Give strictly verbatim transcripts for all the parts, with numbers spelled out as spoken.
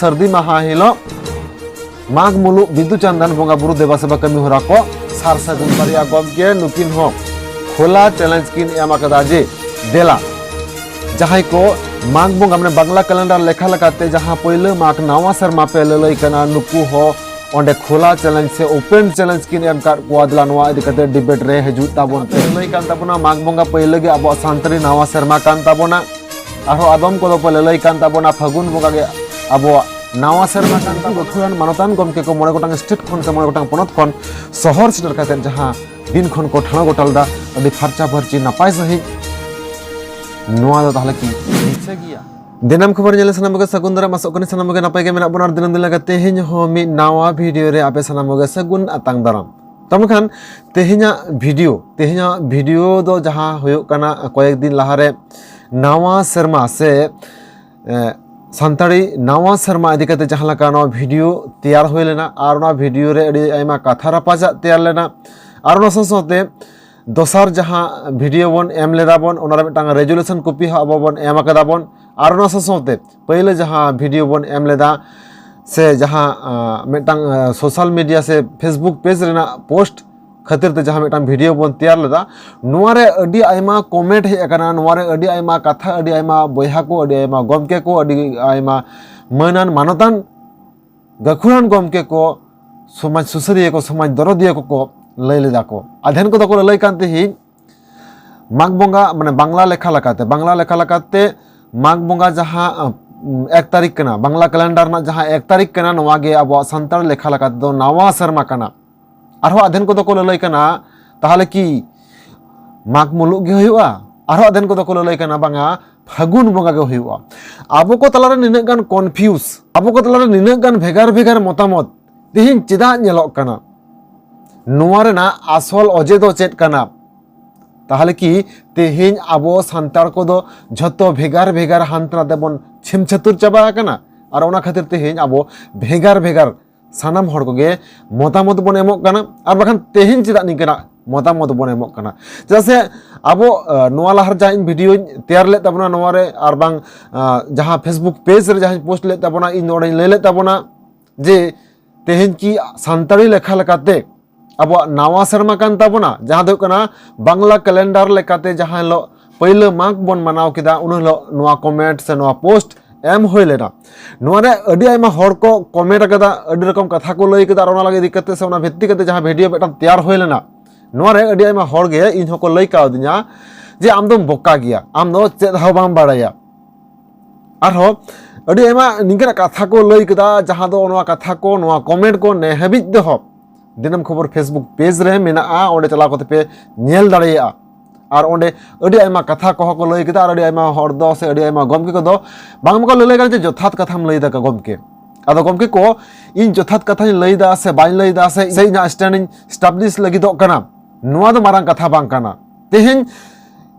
ᱥᱟᱹᱨᱫᱤ ᱢᱟᱦᱟ ᱦᱤᱞᱳᱜ ᱢᱟᱜᱽ ᱢᱩᱞᱩᱜ ᱵᱤᱫᱩ ᱪᱟᱸᱫᱟᱱ ᱵᱚᱸᱜᱟ ᱵᱩᱨᱩ ᱫᱮᱵᱟ ᱥᱮᱵᱟ ᱠᱟᱹᱢᱤ ᱦᱚᱨᱟ ᱠᱚ ᱥᱟᱨ ᱥᱟᱹᱜᱩᱱ ᱵᱟᱨᱭᱟ ᱜᱚᱢᱠᱮ ᱱᱩᱠᱤᱱ ᱦᱚᱸ ᱠᱷᱳᱞᱟ ᱪᱮᱞᱮᱧᱡᱽ ᱠᱤᱱ ᱮᱢ ᱟᱠᱟᱫᱟ ᱡᱮ ᱫᱮᱞᱟ ᱡᱟᱦᱟᱸᱭ ᱠᱚ ᱢᱟᱜᱽ ᱵᱚᱸᱜᱟ ᱢᱟᱱᱮ ᱵᱟᱝᱞᱟ ᱠᱮᱞᱮᱱᱰᱟᱨ ᱞᱮᱠᱷᱟ ᱞᱮᱠᱟᱛᱮ ᱡᱟᱦᱟᱸ ᱯᱳᱭᱞᱳ ᱢᱟᱜᱽ ᱱᱟᱣᱟ ᱥᱮᱨᱢᱟ ᱯᱮ ᱞᱟᱹᱞᱟᱹᱭ ᱠᱟᱱᱟ, ᱱᱩᱠᱩ ᱦᱚᱸ ᱚᱸᱰᱮ ᱠᱷᱳᱞᱟ ᱪᱮᱞᱮᱧᱡᱽ ᱥᱮ ᱳᱯᱮᱱ ᱪᱮᱞᱮᱧᱡᱽ ᱠᱤᱱ ᱮᱢ ᱟᱠᱟᱫ ᱠᱚᱣᱟ᱾ ᱫᱮᱞᱟ ᱱᱚᱣᱟ ᱤᱫᱤ ᱠᱟᱛᱮ ᱰᱤᱵᱮᱴ ᱨᱮ ᱦᱤᱡᱩᱜ ᱛᱟᱵᱚᱱ ᱯᱮ᱾ ᱞᱟᱹᱞᱟᱹᱭ ᱠᱟᱱ ᱛᱟᱵᱚᱱᱟ ᱢᱟᱜᱽ ᱵᱚᱸᱜᱟ ᱯᱳᱭᱞᱳ ᱜᱮ ᱟᱵᱚᱣᱟᱜ ᱥᱟᱱᱛᱟᱲᱤ ᱱᱟᱣᱟ ᱥᱮᱨᱢᱟ ᱠᱟᱱ ᱛᱟᱵᱚᱱᱟ᱾ ᱟᱨᱦᱚᱸ ᱟᱫᱚᱢ ᱠᱚᱫᱚ ᱠᱚ ᱞᱟᱹᱞᱟᱹᱭ ᱠᱟᱱ ᱛᱟᱵᱚᱱᱟ ᱯᱷᱟᱹᱜᱩᱱ ᱵᱚᱸᱜᱟ ᱜᱮ ᱟᱵᱚᱣᱟᱜ ᱱᱟᱣᱟ ᱥᱮᱨᱢᱟ ᱠᱟᱱ ᱛᱟᱵᱚᱱᱟ᱾ ᱜᱟᱹᱠᱷᱩᱲᱟᱱ ᱢᱟᱱᱚᱛᱟᱱ ᱜᱚᱢᱠᱮ ᱠᱚ ᱢᱚᱬᱮ ᱜᱚᱴᱟᱝ ᱥᱴᱮᱴ ᱠᱷᱚᱱ ᱥᱮ ᱢᱚᱬᱮ ᱜᱚᱴᱟᱝ ᱯᱚᱱᱚᱛ ᱠᱷᱚᱱ ᱥᱚᱦᱚᱨ ᱥᱮᱴᱮᱨ ᱠᱟᱛᱮ ᱡᱟᱦᱟᱸ ᱫᱤᱱ ᱠᱷᱚᱱ ᱠᱚ ᱴᱷᱟᱲᱚ ᱜᱚᱴᱟ ᱞᱮᱫᱟ, ᱟᱹᱰᱤ ᱯᱷᱟᱨᱪᱟ ᱯᱷᱟᱹᱨᱪᱤ ᱱᱟᱯᱟᱭ ᱥᱟᱺᱦᱤᱡ ᱱᱚᱣᱟ ᱫᱚ ᱛᱟᱦᱚᱞᱮ ᱠᱤ ᱫᱤᱥᱟᱹ ᱜᱮᱭᱟ? ᱫᱤᱱᱟᱹᱢ ᱠᱷᱚᱵᱚᱨ ᱧᱮᱞ ᱥᱟᱱᱟᱢ ᱠᱚᱜᱮ ᱥᱟᱹᱜᱩᱱ ᱫᱟᱨᱟᱢ, ᱟᱥᱚᱜ ᱠᱟᱹᱱᱟᱹᱧ ᱥᱟᱱᱟᱢ ᱠᱚᱜᱮ ᱱᱟᱯᱟᱭ ᱜᱮ ᱢᱮᱱᱟᱜ ᱵᱚᱱᱟ᱾ ᱟᱨ ᱫᱤᱱᱟᱹᱢ ᱫᱤᱱ ᱞᱮᱠᱟ ᱛᱮᱦᱮᱧ ᱦᱚᱸ ᱢᱤᱫ ᱱᱟᱣᱟ ᱵᱷᱤᱰᱤᱭᱳ ᱨᱮ ᱟᱯᱮ ᱥᱟᱱᱟᱢ ᱠᱚᱜᱮ ᱥᱟᱹᱜᱩᱱ ᱟᱛᱟᱝ ᱫᱟᱨᱟᱢ᱾ ᱛᱚᱵᱮ ᱠᱷᱟᱱ ᱛᱮᱦᱮᱧᱟᱜ ᱵᱷᱤᱰᱤᱭᱳ, ᱛᱮᱦᱮᱧᱟᱜ ᱵᱷᱤᱰᱤᱭᱳ ᱫᱚ ᱡᱟᱦᱟᱸ ᱦᱩᱭᱩᱜ ᱠᱟᱱᱟ ᱠᱚᱭᱮᱠ ᱫᱤᱱ ᱞᱟᱦᱟᱨᱮ ᱱᱟᱣᱟ ᱥᱮᱨᱢᱟ ᱥᱮ, ᱮ, ᱥᱟᱱᱛᱟᱲᱤ ᱱᱟᱣᱟ ᱥᱮᱨᱢᱟ ᱤᱫᱤ ᱠᱟᱛᱮ ᱡᱟᱦᱟᱸ ᱞᱮᱠᱟ ᱱᱚᱣᱟ ᱵᱷᱤᱰᱤᱭᱳ ᱛᱮᱭᱟᱨ ᱦᱩᱭ ᱞᱮᱱᱟ ᱟᱨ ᱚᱱᱟ ᱵᱷᱤᱰᱤᱭᱳ ᱨᱮ ᱟᱹᱰᱤ ᱟᱭᱢᱟ ᱠᱟᱛᱷᱟ ᱨᱟᱯᱟᱪᱟᱜ ᱛᱮᱭᱟᱨ ᱞᱮᱱᱟ᱾ ᱟᱨ ᱚᱱᱟ ᱥᱟᱶ ᱥᱟᱶᱛᱮ ᱫᱚᱥᱟᱨ ᱡᱟᱦᱟᱸ ᱵᱷᱤᱰᱤᱭᱳ ᱵᱚᱱ ᱮᱢ ᱞᱮᱫᱟ ᱵᱚᱱ, ᱚᱱᱟ ᱨᱮ ᱢᱤᱫᱴᱟᱝ ᱨᱮᱡᱩᱞᱮᱥᱚᱱ ᱠᱚᱯᱤ ᱦᱚᱸ ᱟᱵᱚ ᱵᱚᱱ ᱮᱢ ᱟᱠᱟᱫᱟ ᱵᱚᱱ᱾ ᱟᱨ ᱚᱱᱟ ᱥᱟᱶ ᱥᱟᱶᱛᱮ ᱯᱟᱹᱭᱞᱟᱹ ᱡᱟᱦᱟᱸ ᱵᱷᱤᱰᱤᱭᱳ ᱵᱚᱱ ᱮᱢ ᱞᱮᱫᱟ ᱥᱮ ᱡᱟᱦᱟᱸ, ᱟ, ᱢᱤᱫᱴᱟᱝ, ᱟ, ᱥᱳᱥᱟᱞ ᱢᱤᱰᱤᱭᱟ ᱥᱮ ᱯᱷᱮᱥᱵᱩᱠ ᱯᱮᱡᱽ ᱨᱮᱱᱟᱜ ᱯᱳᱥᱴ ᱠᱷᱟᱹᱛᱤᱨ ᱛᱮ ᱡᱟᱦᱟᱸ ᱢᱤᱫᱴᱟᱝ ᱵᱷᱤᱰᱤᱭᱳ ᱵᱚᱱ ᱛᱮᱭᱟᱨ ᱞᱮᱫᱟ, ᱱᱚᱣᱟ ᱨᱮ ᱟᱹᱰᱤ ᱟᱭᱢᱟ ᱠᱚᱢᱮᱱᱴ ᱦᱮᱡ ᱟᱠᱟᱱᱟ, ᱱᱚᱣᱟ ᱨᱮ ᱟᱹᱰᱤ ᱟᱭᱢᱟ ᱠᱟᱛᱷᱟ, ᱟᱹᱰᱤ ᱟᱭᱢᱟ ᱵᱚᱭᱦᱟ ᱠᱚ, ᱟᱹᱰᱤ ᱟᱭᱢᱟ ᱜᱚᱢᱠᱮ ᱠᱚ, ᱟᱹᱰᱤ ᱟᱭᱢᱟ ᱢᱟᱹᱱᱟᱱ ᱢᱟᱱᱚᱛᱟᱱ ᱜᱟᱹᱠᱷᱩᱲᱟᱱ ᱜᱚᱢᱠᱮ ᱠᱚ, ᱥᱚᱢᱟᱡᱽ ᱥᱩᱥᱟᱹᱨᱤᱭᱟᱹ ᱠᱚ, ᱥᱚᱢᱟᱡᱽ ᱫᱚᱨᱚᱫᱤᱭᱟᱹ ᱠᱚᱠᱚ ᱞᱟᱹᱭ ᱞᱮᱫᱟ ᱠᱚ᱾ ᱟᱫᱷᱮᱱ ᱠᱚᱫᱚ ᱠᱚ ᱞᱟᱹᱞᱟᱹᱭ ᱠᱟᱱ ᱛᱮᱦᱮᱧ ᱢᱟᱜᱽ ᱵᱚᱸᱜᱟ, ᱢᱟᱱᱮ ᱵᱟᱝᱞᱟ ᱞᱮᱠᱷᱟ ᱞᱮᱠᱟᱛᱮ, ᱵᱟᱝᱞᱟ ᱞᱮᱠᱷᱟ ᱞᱮᱠᱟᱛᱮ ᱢᱟᱜᱽ ᱵᱚᱸᱜᱟ ᱡᱟᱦᱟᱸ, ᱩᱢ, ᱮᱠ ᱛᱟᱹᱨᱤᱠᱷ ᱠᱟᱱᱟ, ᱵᱟᱝᱞᱟ ᱠᱮᱞᱮᱱᱰᱟᱨ ᱨᱮᱱᱟᱜ ᱡᱟᱦᱟᱸ ᱮᱠ ᱛᱟᱹᱨᱤᱠᱷ ᱠᱟᱱᱟ, ᱱᱚᱣᱟ ᱜᱮ ᱟᱵᱚᱣᱟᱜ ᱥᱟᱱᱛᱟᱲ ᱞᱮᱠᱷᱟ ᱞᱮᱠᱟ ᱛᱮᱫᱚ ᱱᱟᱣᱟ ᱥᱮᱨᱢᱟ ᱠᱟᱱᱟ᱾ ᱟᱨᱦᱚᱸ ᱟᱫᱷᱮᱱ ᱠᱚᱫᱚ ᱠᱚ ᱞᱟᱹᱞᱟᱹᱭ ᱠᱟᱱᱟ, ᱛᱟᱦᱚᱞᱮ ᱠᱤ ᱢᱟᱜᱽ ᱢᱩᱞᱩᱜ ᱜᱮ ᱦᱩᱭᱩᱜᱼᱟ? ᱟᱨᱦᱚᱸ ᱟᱫᱷᱮᱱ ᱠᱚᱫᱚ ᱠᱚ ᱞᱟᱹᱞᱟᱹᱭ ᱠᱟᱱᱟ, ᱵᱟᱝᱟ, ᱯᱷᱟᱹᱜᱩᱱ ᱵᱚᱸᱜᱟ ᱜᱮ ᱦᱩᱭᱩᱜᱼᱟ᱾ ᱟᱵᱚ ᱠᱚ ᱛᱟᱞᱟᱨᱮ ᱱᱤᱱᱟᱹᱜ ᱜᱟᱱ ᱠᱚᱱᱯᱷᱤᱭᱩᱥ, ᱟᱵᱚ ᱠᱚ ᱛᱟᱞᱟᱨᱮ ᱱᱤᱱᱟᱹᱜ ᱜᱟᱱ ᱵᱷᱮᱜᱟᱨ ᱵᱷᱮᱜᱟᱨ ᱢᱚᱛᱟᱢᱚᱛ ᱛᱮᱦᱮᱧ ᱪᱮᱫᱟᱜ ᱧᱮᱞᱚᱜ ᱠᱟᱱᱟ? ᱱᱚᱣᱟ ᱨᱮᱱᱟᱜ ᱟᱥᱚᱞ ᱚᱡᱮ ᱫᱚ ᱪᱮᱫ ᱠᱟᱱᱟ? ᱛᱟᱦᱚᱞᱮ ᱠᱤ ᱛᱮᱦᱮᱧ ᱟᱵᱚ ᱥᱟᱱᱛᱟᱲ ᱠᱚᱫᱚ ᱡᱷᱚᱛᱚ ᱵᱷᱮᱜᱟᱨ ᱵᱷᱮᱜᱟᱨ ᱦᱟᱱᱛᱮ ᱱᱟᱛᱮ ᱵᱚᱱ ᱪᱷᱤᱢ ᱪᱷᱟᱹᱛᱩᱨ ᱪᱟᱵᱟ ᱟᱠᱟᱱᱟ? ᱟᱨ ᱚᱱᱟ ᱠᱷᱟᱹᱛᱤᱨ ᱛᱮᱦᱮᱧ ᱟᱵᱚ ᱵᱷᱮᱜᱟᱨ ᱵᱷᱮᱜᱟᱨ ᱥᱟᱱᱟᱢ ᱦᱚᱲ ᱠᱚᱜᱮ ᱢᱚᱛᱟᱢᱚᱛ ᱵᱚᱱ ᱮᱢᱚᱜ ᱠᱟᱱᱟ᱾ ᱟᱨ ᱵᱟᱠᱷᱟᱱ ᱛᱮᱦᱮᱧ ᱪᱮᱫᱟᱜ ᱱᱤᱝᱠᱟᱹᱱᱟᱜ ᱢᱚᱛᱟᱢᱚᱛ ᱵᱚᱱ ᱮᱢᱚᱜ ᱠᱟᱱᱟ᱾ ᱪᱮᱫᱟᱜ ᱥᱮ ᱟᱵᱚ ᱱᱚᱣᱟ ᱞᱟᱦᱟ ᱨᱮ ᱡᱟᱦᱟᱸ ᱤᱧ ᱵᱷᱤᱰᱤᱭᱳᱧ ᱛᱮᱭᱟᱨ ᱞᱮᱫ ᱛᱟᱵᱚᱱᱟ ᱱᱚᱣᱟ ᱨᱮ, ᱟᱨ ᱵᱟᱝ ᱡᱟᱦᱟᱸ ᱯᱷᱮᱥᱵᱩᱠ ᱯᱮᱡᱽ ᱨᱮ ᱡᱟᱦᱟᱸᱧ ᱯᱳᱥᱴ ᱞᱮᱫ ᱛᱟᱵᱚᱱᱟ, ᱤᱧ ᱱᱚᱰᱮᱧ ᱞᱟᱹᱭ ᱞᱮᱫ ᱛᱟᱵᱚᱱᱟ ᱡᱮ ᱛᱮᱦᱮᱧ ᱠᱤ ᱥᱟᱱᱛᱟᱲᱤ ᱞᱮᱠᱷᱟ ᱞᱮᱠᱟᱛᱮ ᱟᱵᱚᱣᱟᱜ ᱱᱟᱣᱟ ᱥᱮᱨᱢᱟ ᱠᱟᱱ ᱛᱟᱵᱚᱱᱟ, ᱡᱟᱦᱟᱸ ᱫᱚ ᱦᱩᱭᱩᱜ ᱠᱟᱱᱟ ᱵᱟᱝᱞᱟ ᱠᱮᱞᱮᱱᱰᱟᱨ ᱞᱮᱠᱟᱛᱮ ᱡᱟᱦᱟᱸ ᱦᱤᱞᱳᱜ ᱯᱳᱭᱞᱳ ᱢᱟᱜᱽ ᱵᱚᱱ ᱢᱟᱱᱟᱣ ᱠᱮᱫᱟ, ᱩᱱ ᱦᱤᱞᱳᱜ ᱱᱚᱣᱟ ᱠᱚᱢᱮᱱᱴ ᱥᱮ ᱱᱚᱣᱟ ᱯᱳᱥᱴ ᱮᱢ ᱦᱩᱭ ᱞᱮᱱᱟ᱾ ᱱᱚᱣᱟ ᱨᱮ ᱟᱹᱰᱤ ᱟᱭᱢᱟ ᱦᱚᱲ ᱠᱚ ᱠᱚᱢᱮᱱᱴ ᱟᱠᱟᱫᱟ, ᱟᱹᱰᱤ ᱨᱚᱠᱚᱢ ᱠᱟᱛᱷᱟ ᱠᱚ ᱞᱟᱹᱭ ᱠᱮᱫᱟ, ᱟᱨ ᱚᱱᱟ ᱞᱟᱹᱜᱤᱫ ᱤᱫᱤ ᱠᱟᱛᱮ ᱥᱮ ᱚᱱᱟ ᱵᱷᱤᱛᱛᱤ ᱠᱟᱛᱮ ᱡᱟᱦᱟᱸ ᱵᱷᱤᱰᱤᱭᱳ ᱢᱤᱫᱴᱟᱝ ᱛᱮᱭᱟᱨ ᱦᱩᱭ ᱞᱮᱱᱟ, ᱱᱚᱣᱟ ᱨᱮ ᱟᱹᱰᱤ ᱟᱭᱢᱟ ᱦᱚᱲ ᱜᱮ ᱤᱧ ᱦᱚᱸᱠᱚ ᱞᱟᱹᱭ ᱠᱟᱣᱫᱤᱧᱟ ᱡᱮ ᱟᱢ ᱫᱚᱢ ᱵᱚᱠᱟ ᱜᱮᱭᱟ, ᱟᱢ ᱫᱚ ᱪᱮᱫ ᱦᱚᱸ ᱵᱟᱢ ᱵᱟᱲᱟᱭᱟ᱾ ᱟᱨᱦᱚᱸ ᱟᱹᱰᱤ ᱟᱭᱢᱟ ᱱᱤᱝᱠᱟᱹᱱᱟᱜ ᱠᱟᱛᱷᱟ ᱠᱚ ᱞᱟᱹᱭ ᱠᱮᱫᱟ, ᱡᱟᱦᱟᱸ ᱫᱚ ᱱᱚᱣᱟ ᱠᱟᱛᱷᱟ ᱠᱚ, ᱱᱚᱣᱟ ᱠᱚᱢᱮᱱᱴ ᱠᱚ ᱱᱮ ᱦᱟᱹᱵᱤᱡ ᱛᱮᱦᱚᱸ ᱫᱤᱱᱟᱹᱢ ᱠᱷᱚᱵᱚᱨ ᱯᱷᱮᱥᱵᱩᱠ ᱯᱮᱡᱽ ᱨᱮ ᱢᱮᱱᱟᱜᱼᱟ, ᱚᱸᱰᱮ ᱪᱟᱞᱟᱣ ᱠᱟᱛᱮ ᱯᱮ ᱧᱮᱞ ᱫᱟᱲᱮᱭᱟᱜᱼᱟ᱾ ᱟᱨ ᱚᱸᱰᱮ ᱟᱹᱰᱤ ᱟᱭᱢᱟ ᱠᱟᱛᱷᱟ ᱠᱚᱦᱚᱸ ᱠᱚ ᱞᱟᱹᱭ ᱠᱮᱫᱟ, ᱟᱨ ᱟᱹᱰᱤ ᱟᱭᱢᱟ ᱦᱚᱲ ᱫᱚ ᱥᱮ ᱟᱹᱰᱤ ᱟᱭᱢᱟ ᱜᱚᱢᱠᱮ ᱠᱚᱫᱚ ᱵᱟᱝᱢᱟ ᱠᱚ ᱞᱟᱹᱭ ᱠᱟᱱᱟ ᱡᱮ ᱡᱚᱛᱷᱟᱛ ᱠᱟᱛᱷᱟᱢ ᱞᱟᱹᱭ ᱫᱟ ᱜᱚᱢᱠᱮ᱾ ᱟᱫᱚ ᱜᱚᱢᱠᱮ ᱠᱚ, ᱤᱧ ᱡᱚᱛᱷᱟᱛ ᱠᱟᱛᱷᱟᱧ ᱞᱟᱹᱭ ᱫᱟ ᱥᱮ ᱵᱟᱹᱧ ᱞᱟᱹᱭ ᱫᱟ ᱥᱮ ᱤᱧ ᱤᱧᱟᱹᱜ ᱥᱴᱮᱱᱰ ᱤᱧ ᱮᱥᱴᱟᱵᱞᱤᱥ ᱞᱟᱹᱜᱤᱫᱚᱜ ᱠᱟᱱᱟ, ᱱᱚᱣᱟ ᱫᱚ ᱢᱟᱨᱟᱝ ᱠᱟᱛᱷᱟ ᱵᱟᱝ ᱠᱟᱱᱟ᱾ ᱛᱮᱦᱮᱧ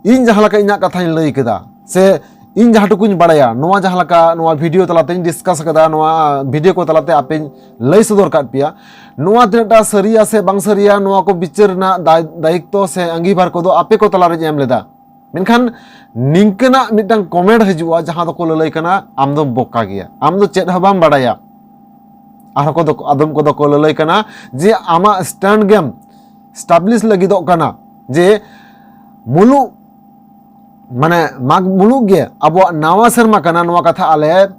ᱤᱧ ᱡᱟᱦᱟᱸ ᱞᱮᱠᱟ ᱤᱧᱟᱹᱜ ᱠᱟᱛᱷᱟᱧ ᱞᱟᱹᱭ ᱠᱮᱫᱟ ᱥᱮ ᱤᱧ ᱡᱟᱦᱟᱸ ᱴᱩᱠᱩᱧ ᱵᱟᱲᱟᱭᱟ, ᱱᱚᱣᱟ ᱡᱟᱦᱟᱸ ᱞᱮᱠᱟ ᱱᱚᱣᱟ ᱵᱷᱤᱰᱤᱭᱳ ᱛᱟᱞᱟᱛᱮᱧ ᱰᱤᱥᱠᱟᱥ ᱠᱟᱫᱟ, ᱱᱚᱣᱟ ᱵᱷᱤᱰᱤᱭᱳ ᱠᱚ ᱛᱟᱞᱟᱛᱮ ᱟᱯᱮᱧ ᱞᱟᱹᱭ ᱥᱚᱫᱚᱨ ᱠᱟᱫ ᱯᱮᱭᱟ, ᱱᱚᱣᱟ ᱛᱤᱱᱟᱹᱜᱴᱟ ᱥᱟᱹᱨᱤᱭᱟ ᱥᱮ ᱵᱟᱝ ᱥᱟᱹᱨᱤᱭᱟ, ᱱᱚᱣᱟ ᱠᱚ ᱵᱤᱪᱟᱹᱨ ᱨᱮᱱᱟᱜ ᱫᱟᱭ-, ᱫᱟᱭᱤᱛᱛᱚ ᱥᱮ ᱟᱸᱜᱤᱵᱷᱟᱨ ᱠᱚᱫᱚ ᱟᱯᱮ ᱠᱚ ᱛᱟᱞᱟᱨᱮᱧ ᱮᱢ ᱞᱮᱫᱟ᱾ ᱢᱮᱱᱠᱷᱟᱱ ᱱᱤᱝᱠᱟᱹᱱᱟᱜ ᱢᱤᱫᱴᱟᱝ ᱠᱚᱢᱮᱱᱴ ᱦᱤᱡᱩᱜᱼᱟ ᱡᱟᱦᱟᱸ ᱫᱚᱠᱚ ᱞᱟᱹᱞᱟᱹᱭ ᱠᱟᱱᱟ, "ᱟᱢ ᱫᱚᱢ ᱵᱚᱠᱟ ᱜᱮᱭᱟ, ᱟᱢ ᱫᱚ ᱪᱮᱫ ᱦᱚᱸ ᱵᱟᱢ ᱵᱟᱲᱟᱭᱟ᱾" ᱟᱨᱦᱚᱸ ᱠᱚᱫᱚ, ᱟᱫᱚᱢ ᱠᱚᱫᱚ ᱠᱚ ᱞᱟᱹᱞᱟᱹᱭ ᱠᱟᱱᱟ ᱡᱮ, "ᱟᱢᱟᱜ ᱥᱴᱮᱱᱰ ᱜᱮᱢ ᱮᱥᱴᱟᱵᱞᱤᱥ ᱞᱟᱹᱜᱤᱫᱚᱜ ᱠᱟᱱᱟ ᱡᱮ ᱢᱩᱞᱩᱜ, ᱢᱟᱱᱮ ᱢᱟᱜᱽ ᱢᱩᱞᱩᱜ ᱜᱮ ᱟᱵᱚᱣᱟᱜ ᱱᱟᱣᱟ ᱥᱮᱨᱢᱟ ᱠᱟᱱᱟ, ᱱᱚᱣᱟ ᱠᱟᱛᱷᱟ ᱟᱞᱮ,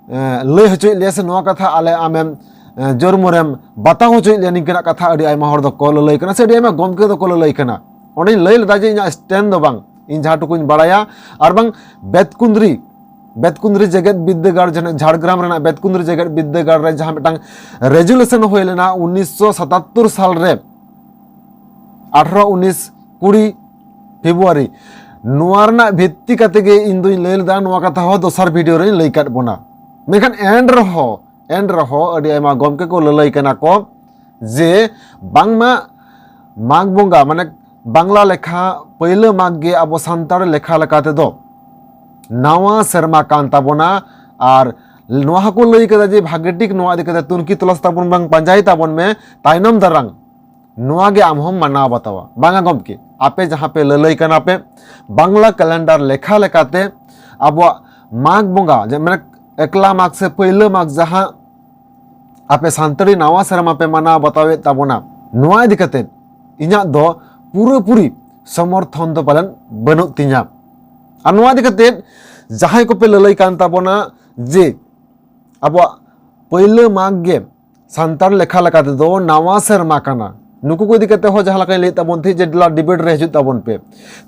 ᱮ, ᱞᱟᱹᱭ ᱦᱚᱪᱚᱭᱮᱫ ᱞᱮᱭᱟ ᱥᱮ ᱱᱚᱣᱟ ᱠᱟᱛᱷᱟ ᱟᱞᱮ ᱟᱢᱮᱢ, ᱮ, ᱡᱳᱨᱢᱳᱨᱮᱢ ᱵᱟᱛᱟᱣ ᱦᱚᱪᱚᱭᱮᱫ ᱞᱮᱭᱟ", ᱱᱤᱝᱠᱟᱹᱱᱟᱜ ᱠᱟᱛᱷᱟ ᱟᱹᱰᱤ ᱟᱭᱢᱟ ᱦᱚᱲ ᱫᱚᱠᱚ ᱞᱟᱹᱞᱟᱹᱭ ᱠᱟᱱᱟ ᱥᱮ ᱟᱹᱰᱤ ᱟᱭᱢᱟ ᱜᱚᱢᱠᱮ ᱫᱚᱠᱚ ᱞᱟᱹᱞᱟᱹᱭ ᱠᱟᱱᱟ᱾ ᱚᱸᱰᱮᱧ ᱞᱟᱹᱭ ᱞᱮᱫᱟ ᱡᱮ ᱤᱧᱟᱹᱜ ᱥᱴᱮᱱᱰ ᱫᱚ ᱵᱟᱝ, ᱤᱧ ᱡᱟᱦᱟᱸ ᱴᱩᱠᱩᱧ ᱵᱟᱲᱟᱭᱟ, ᱟᱨ ᱵᱟᱝ ᱵᱮᱛᱠᱩᱸᱫᱽᱨᱤ, ᱵᱮᱛᱠᱩᱸᱫᱽᱨᱤ ᱡᱮᱜᱮᱛ ᱵᱤᱫᱽᱫᱟᱹᱜᱟᱲ, ᱡᱟᱦᱟᱸ ᱡᱷᱟᱲᱜᱨᱟᱢ ᱨᱮᱱᱟᱜ ᱵᱮᱛᱠᱩᱸᱫᱽᱨᱤ ᱡᱮᱜᱮᱛ ᱵᱤᱫᱽᱫᱟᱹᱜᱟᱲ ᱨᱮ ᱡᱟᱦᱟᱸ ᱢᱤᱫᱴᱟᱝ ᱨᱮᱡᱩᱞᱮᱥᱚᱱ ᱦᱩᱭ ᱞᱮᱱᱟ ᱩᱱᱤᱥᱥᱚ ᱥᱟᱛᱟᱛᱛᱳᱨ ᱥᱟᱞ ᱨᱮ, ᱟᱴᱷᱨᱚ, ᱩᱱᱤᱥ, ᱠᱩᱲᱤ ᱯᱷᱮᱵᱽᱨᱩᱣᱟᱨᱤ, ᱱᱚᱣᱟ ᱨᱮᱱᱟᱜ ᱵᱷᱤᱛᱛᱤ ᱠᱟᱛᱮ ᱜᱮ ᱤᱧ ᱫᱩᱧ ᱞᱟᱹᱭ ᱞᱮᱫᱟ, ᱱᱚᱣᱟ ᱠᱟᱛᱷᱟ ᱦᱚᱸ ᱫᱚᱥᱟᱨ ᱵᱷᱤᱰᱤᱭᱳ ᱨᱮᱧ ᱞᱟᱹᱭ ᱠᱟᱫ ᱵᱚᱱᱟ᱾ ᱢᱮᱱᱠᱷᱟᱱ ᱮᱱ ᱨᱮᱦᱚᱸ, ᱮᱱ ᱨᱮᱦᱚᱸ ᱟᱹᱰᱤ ᱟᱭᱢᱟ ᱜᱚᱢᱠᱮ ᱠᱚ ᱞᱟᱹᱞᱟᱹᱭ ᱠᱟᱱᱟ ᱠᱚ ᱡᱮ ᱵᱟᱝᱢᱟ ᱢᱟᱜᱽ ᱵᱚᱸᱜᱟ, ᱢᱟᱱᱮ ᱵᱟᱝᱞᱟ ᱞᱮᱠᱷᱟ ᱯᱟᱹᱭᱞᱟᱹ ᱢᱟᱜᱽ ᱜᱮ ᱟᱵᱚ ᱥᱟᱱᱛᱟᱲ ᱞᱮᱠᱷᱟ ᱞᱮᱠᱟ ᱛᱮᱫᱚ ᱱᱟᱣᱟ ᱥᱮᱨᱢᱟ ᱠᱟᱱ ᱛᱟᱵᱚᱱᱟ᱾ ᱟᱨ ᱱᱚᱣᱟ ᱦᱚᱸᱠᱚ ᱞᱟᱹᱭ ᱠᱟᱫᱟ ᱡᱮ ᱵᱷᱟᱜᱮ ᱴᱷᱤᱠ ᱱᱚᱣᱟ ᱤᱫᱤ ᱠᱟᱛᱮ ᱛᱩᱱᱠᱷᱤ ᱛᱚᱞᱟᱥ ᱛᱟᱵᱚᱱ ᱵᱟᱝ ᱯᱟᱸᱡᱟᱭ ᱛᱟᱵᱚᱱ ᱢᱮ, ᱛᱟᱭᱱᱚᱢ ᱫᱟᱨᱟᱢ ᱱᱚᱣᱟ ᱜᱮ ᱟᱢ ᱦᱚᱸᱢ ᱢᱟᱱᱟᱣ ᱵᱟᱛᱟᱣᱟ᱾ ᱵᱟᱝᱟ ᱜᱚᱢᱠᱮ, ᱟᱯᱮ ᱡᱟᱦᱟᱸ ᱯᱮ ᱞᱟᱹᱞᱟᱹᱭ ᱠᱟᱱᱟ ᱯᱮ, ᱵᱟᱝᱞᱟ ᱠᱮᱞᱮᱱᱰᱟᱨ ᱞᱮᱠᱷᱟ ᱞᱮᱠᱟᱛᱮ ᱟᱵᱚᱣᱟᱜ ᱢᱟᱜᱽ ᱵᱚᱸᱜᱟ, ᱡᱮ ᱢᱟᱱᱮ ᱮᱠᱞᱟ ᱢᱟᱜᱽ ᱥᱮ ᱯᱟᱹᱭᱞᱟᱹ ᱢᱟᱜᱽ, ᱡᱟᱦᱟᱸ ᱟᱯᱮ ᱥᱟᱱᱛᱟᱲᱤ ᱱᱟᱣᱟ ᱥᱮᱨᱢᱟ ᱯᱮ ᱢᱟᱱᱟᱣ ᱵᱟᱛᱟᱣᱮᱫ ᱛᱟᱵᱚᱱᱟ, ᱱᱚᱣᱟ ᱤᱫᱤ ᱠᱟᱛᱮ ᱤᱧᱟᱹᱜ ᱫᱚ ᱯᱩᱨᱟᱹᱯᱩᱨᱤ ᱥᱚᱢᱚᱨᱛᱷᱚᱱ ᱫᱚ ᱯᱟᱞᱮᱱ ᱵᱟᱹᱱᱩᱜ ᱛᱤᱧᱟ᱾ ᱟᱨ ᱱᱚᱣᱟ ᱤᱫᱤ ᱠᱟᱛᱮ ᱡᱟᱦᱟᱸᱭ ᱠᱚᱯᱮ ᱞᱟᱹᱞᱟᱹᱭ ᱠᱟᱱ ᱛᱟᱵᱚᱱᱟ ᱡᱮ ᱟᱵᱚᱣᱟᱜ ᱯᱟᱹᱭᱞᱟᱹ ᱢᱟᱜᱽ ᱜᱮ ᱥᱟᱱᱛᱟᱲ ᱞᱮᱠᱷᱟ ᱞᱮᱠᱟ ᱛᱮᱫᱚ ᱱᱟᱣᱟ ᱥᱮᱨᱢᱟ ᱠᱟᱱᱟ᱾ ᱱᱩᱠᱩ ᱠᱚ ᱤᱫᱤ ᱠᱟᱛᱮ ᱦᱚᱸ ᱡᱟᱦᱟᱸ ᱞᱮᱠᱟᱧ ᱞᱟᱹᱭᱮᱫ ᱛᱟᱵᱚᱱ ᱛᱟᱦᱮᱸᱫ ᱡᱮ ᱫᱮᱞᱟ ᱰᱤᱵᱮᱴ ᱨᱮ ᱦᱤᱡᱩᱜ ᱛᱟᱵᱚᱱ ᱯᱮ᱾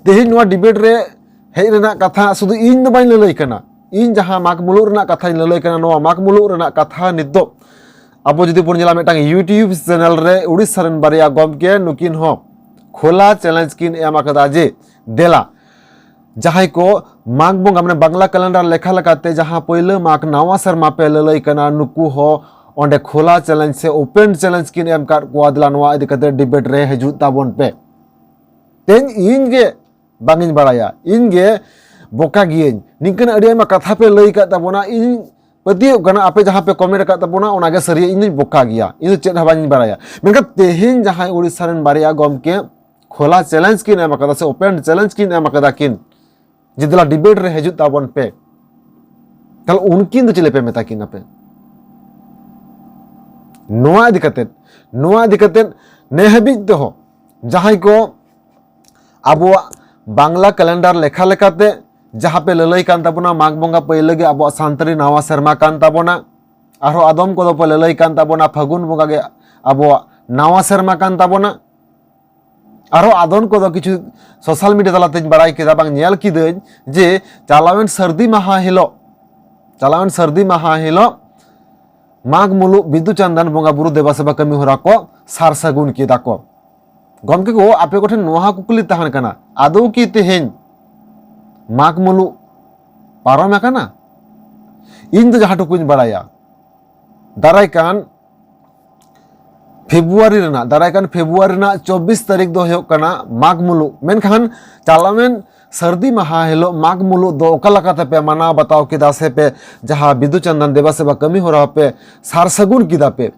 ᱛᱮᱦᱮᱧ ᱱᱚᱣᱟ ᱰᱤᱵᱮᱴ ᱨᱮ ᱦᱮᱡ ᱨᱮᱱᱟᱜ ᱠᱟᱛᱷᱟ ᱥᱩᱫᱷᱩ ᱤᱧ ᱫᱚ ᱵᱟᱹᱧ ᱞᱟᱹᱞᱟᱹᱭ ᱠᱟᱱᱟ, ᱤᱧ ᱡᱟᱦᱟᱸ ᱢᱟᱜᱽ ᱢᱩᱞᱩᱜ ᱨᱮᱱᱟᱜ ᱠᱟᱛᱷᱟᱧ ᱞᱟᱹᱞᱟᱹᱭ ᱠᱟᱱᱟ, ᱱᱚᱣᱟ ᱢᱟᱜᱽ ᱢᱩᱞᱩᱜ ᱨᱮᱱᱟᱜ ᱠᱟᱛᱷᱟ ᱱᱤᱛᱚᱜ ᱟᱵᱚ ᱡᱩᱫᱤ ᱵᱚᱱ ᱧᱮᱞᱟ ᱢᱤᱫᱴᱟᱝ YouTube ᱪᱮᱱᱮᱞ ᱨᱮ ᱩᱲᱤᱥᱥᱟ ᱨᱮᱱ ᱵᱟᱨᱭᱟ ᱜᱚᱢᱠᱮ ᱱᱩᱠᱤᱱ ᱦᱚᱸ ᱠᱷᱳᱞᱟ ᱪᱮᱞᱮᱧᱡᱽ ᱠᱤᱱ ᱮᱢ ᱟᱠᱟᱫᱟ ᱡᱮ ᱫᱮᱞᱟ ᱡᱟᱦᱟᱸᱭ ᱠᱚ ᱢᱟᱜᱽ ᱵᱚᱸᱜᱟ, ᱢᱟᱱᱮ ᱵᱟᱝᱞᱟ ᱠᱮᱞᱮᱱᱰᱟᱨ ᱞᱮᱠᱷᱟ ᱞᱮᱠᱟᱛᱮ ᱡᱟᱦᱟᱸ ᱯᱟᱹᱭᱞᱟᱹ ᱢᱟᱜᱽ ᱱᱟᱣᱟ ᱥᱮᱨᱢᱟ ᱯᱮ ᱞᱟᱹᱞᱟᱹᱭ ᱠᱟᱱᱟ, ᱱᱩᱠᱩ ᱦᱚᱸ ᱚᱸᱰᱮ ᱠᱷᱳᱞᱟ ᱪᱮᱞᱮᱧᱡᱽ ᱥᱮ ᱳᱯᱮᱱ ᱪᱮᱞᱮᱧᱡᱽ ᱠᱤᱱ ᱮᱢ ᱟᱠᱟᱫ ᱠᱚᱣᱟ, ᱫᱮᱞᱟ ᱱᱚᱣᱟ ᱤᱫᱤ ᱠᱟᱛᱮ ᱰᱤᱵᱮᱴ ᱨᱮ ᱦᱤᱡᱩᱜ ᱛᱟᱵᱚᱱ ᱯᱮ᱾ ᱛᱮᱦᱮᱧ ᱤᱧ ᱜᱮ ᱵᱟᱝ ᱤᱧ ᱵᱟᱲᱟᱭᱟ, ᱤᱧ ᱜᱮ ᱵᱚᱠᱟ ᱜᱤᱭᱟᱹᱧ, ᱱᱤᱝᱠᱟᱹᱱ ᱟᱹᱰᱤ ᱟᱭᱢᱟ ᱠᱟᱛᱷᱟ ᱯᱮ ᱞᱟᱹᱭ ᱟᱠᱟᱫ ᱛᱟᱵᱚᱱᱟ᱾ ᱤᱧ ᱯᱟᱹᱛᱭᱟᱹᱣ ᱠᱟᱱᱟ ᱟᱯᱮ ᱡᱟᱦᱟᱸ ᱯᱮ ᱠᱚᱢᱮᱱᱴ ᱟᱠᱟᱫ ᱛᱟᱵᱚᱱᱟ ᱚᱱᱟᱜᱮ ᱥᱟᱹᱨᱤᱭᱟ, ᱤᱧ ᱫᱚᱧ ᱵᱚᱠᱟ ᱜᱮᱭᱟ, ᱤᱧ ᱫᱚ ᱪᱮᱫ ᱦᱚᱸ ᱵᱟᱝ ᱤᱧ ᱵᱟᱲᱟᱭᱟ᱾ ᱢᱮᱱᱠᱷᱟᱱ ᱛᱮᱦᱮᱧ ᱡᱟᱦᱟᱸᱭ ᱩᱲᱤᱥᱥᱟ ᱨᱮᱱ ᱵᱟᱨᱭᱟ ᱜᱚᱢᱠᱮ ᱠᱷᱳᱞᱟ ᱪᱮᱞᱮᱧᱡᱽ ᱠᱤᱱ ᱮᱢ ᱟᱠᱟᱫᱟ ᱥᱮ ᱳᱯᱮᱱ ᱪᱮᱞᱮᱧᱡᱽ ᱠᱤᱱ ᱮᱢ ᱟᱠᱟᱫᱟ ᱠᱤᱱ, ᱡᱮ ᱫᱮᱞᱟ ᱰᱤᱵᱮᱴ ᱨᱮ ᱦᱤᱡᱩᱜ ᱛᱟᱵᱚᱱ ᱯᱮ, ᱛᱟᱦᱞᱮ ᱩᱱᱠᱤᱱ ᱫᱚ ᱪᱮᱫ ᱯᱮ ᱢᱮᱛᱟ ᱠᱤᱱᱟ ᱯᱮ? ᱱᱚᱣᱟ ᱤᱫᱤ ᱠᱟᱛᱮᱫ, ᱱᱚᱣᱟ ᱤᱫᱤ ᱠᱟᱛᱮᱫ ᱱᱮ ᱦᱟᱹᱵᱤᱡ ᱛᱮᱦᱚᱸ ᱡᱟᱦᱟᱸᱭ ᱠᱚ ᱟᱵᱚᱣᱟᱜ ᱵᱟᱝᱞᱟ ᱠᱮᱞᱮᱱᱰᱟᱨ ᱞᱮᱠᱷᱟ ᱞᱮᱠᱟᱛᱮ ᱡᱟᱦᱟᱸ ᱯᱮ ᱞᱟᱹᱞᱟᱹᱭ ᱠᱟᱱ ᱛᱟᱵᱚᱱᱟ, ᱢᱟᱜᱽ ᱵᱚᱸᱜᱟ ᱯᱟᱹᱭᱞᱟᱹ ᱜᱮ ᱟᱵᱚᱣᱟᱜ ᱥᱟᱱᱛᱟᱲᱤ ᱱᱟᱣᱟ ᱥᱮᱨᱢᱟ ᱠᱟᱱ ᱛᱟᱵᱚᱱᱟ, ᱟᱨᱦᱚᱸ ᱟᱫᱚᱢ ᱠᱚᱫᱚ ᱯᱮ ᱞᱟᱹᱞᱟᱹᱭ ᱠᱟᱱ ᱛᱟᱵᱚᱱᱟ ᱯᱷᱟᱹᱜᱩᱱ ᱵᱚᱸᱜᱟ ᱜᱮ ᱟᱵᱚᱣᱟᱜ ᱱᱟᱣᱟ ᱥᱮᱨᱢᱟ ᱠᱟᱱ ᱛᱟᱵᱚᱱᱟ᱾ ᱟᱨᱦᱚᱸ ᱟᱫᱚᱢ ᱠᱚᱫᱚ ᱠᱤᱪᱷᱩ ᱥᱳᱥᱟᱞ ᱢᱤᱰᱤᱭᱟ ᱛᱟᱞᱟᱛᱮᱧ ᱵᱟᱲᱟᱭ ᱠᱮᱫᱟ, ᱵᱟᱝ ᱧᱮᱞ ᱠᱤᱫᱟᱹᱧ ᱡᱮ ᱪᱟᱞᱟᱣᱮᱱ ᱥᱟᱹᱨᱫᱤ ᱢᱟᱦᱟ ᱦᱤᱞᱳᱜ, ᱪᱟᱞᱟᱣᱮᱱ ᱥᱟᱹᱨᱫᱤ ᱢᱟᱦᱟ ᱦᱤᱞᱳᱜ ᱢᱟᱜᱽ ᱢᱩᱞᱩᱜ ᱵᱤᱫᱩ ᱪᱟᱸᱫᱟᱱ ᱵᱚᱸᱜᱟ ᱵᱩᱨᱩ ᱫᱮᱵᱟ ᱥᱮᱵᱟ ᱠᱟᱹᱢᱤ ᱦᱚᱨᱟ ᱠᱚ ᱥᱟᱨ ᱥᱟᱹᱜᱩᱱ ᱠᱮᱫᱟ ᱠᱚ᱾ ᱜᱚᱢᱠᱮ ᱠᱚ, ᱟᱯᱮ ᱠᱚᱴᱷᱮᱱ ᱱᱚᱣᱟ ᱦᱚᱸ ᱠᱩᱠᱞᱤ ᱛᱟᱦᱮᱱ ᱠᱟᱱᱟ, ᱟᱫᱚ ᱠᱤ ᱛᱮᱦᱮᱧ ᱢᱟᱜᱽ ᱢᱩᱞᱩᱜ ᱯᱟᱨᱚᱢ ᱟᱠᱟᱱᱟ? ᱤᱧ ᱫᱚ ᱡᱟᱦᱟᱸ ᱴᱩᱠᱩᱧ ᱵᱟᱲᱟᱭᱟ, ᱫᱟᱨᱟᱭ ᱠᱟᱱ ᱯᱷᱮᱵᱽᱨᱩᱣᱟᱨᱤ ᱨᱮᱱᱟᱜ, ᱫᱟᱨᱟᱭ ᱠᱟᱱ ᱯᱷᱮᱵᱽᱨᱩᱣᱟᱨᱤ ᱨᱮᱱᱟᱜ ᱪᱚᱵᱵᱤᱥ ᱛᱟᱹᱨᱤᱠᱷ ᱫᱚ ᱦᱩᱭᱩᱜ ᱠᱟᱱᱟ ᱢᱟᱜᱽ ᱢᱩᱞᱩᱜ᱾ ᱢᱮᱱᱠᱷᱟᱱ ᱪᱟᱞᱟᱣᱮᱱ ᱥᱟᱹᱨᱫᱤ ᱢᱟᱦᱟ ᱦᱤᱞᱳᱜ ᱢᱟᱜᱽ ᱢᱩᱞᱩᱜ ᱫᱚ ᱚᱠᱟ ᱞᱮᱠᱟ ᱛᱮᱯᱮ ᱢᱟᱱᱟᱣ ᱵᱟᱛᱟᱣ ᱠᱮᱫᱟ ᱥᱮ ᱯᱮ ᱡᱟᱦᱟᱸ ᱵᱤᱫᱩ ᱪᱟᱸᱫᱟᱱ ᱫᱮᱵᱟ ᱥᱮᱵᱟ ᱠᱟᱹᱢᱤ ᱦᱚᱨᱟ ᱯᱮ ᱥᱟᱨ ᱥᱟᱹᱜᱩᱱ ᱠᱮᱫᱟ ᱯᱮ?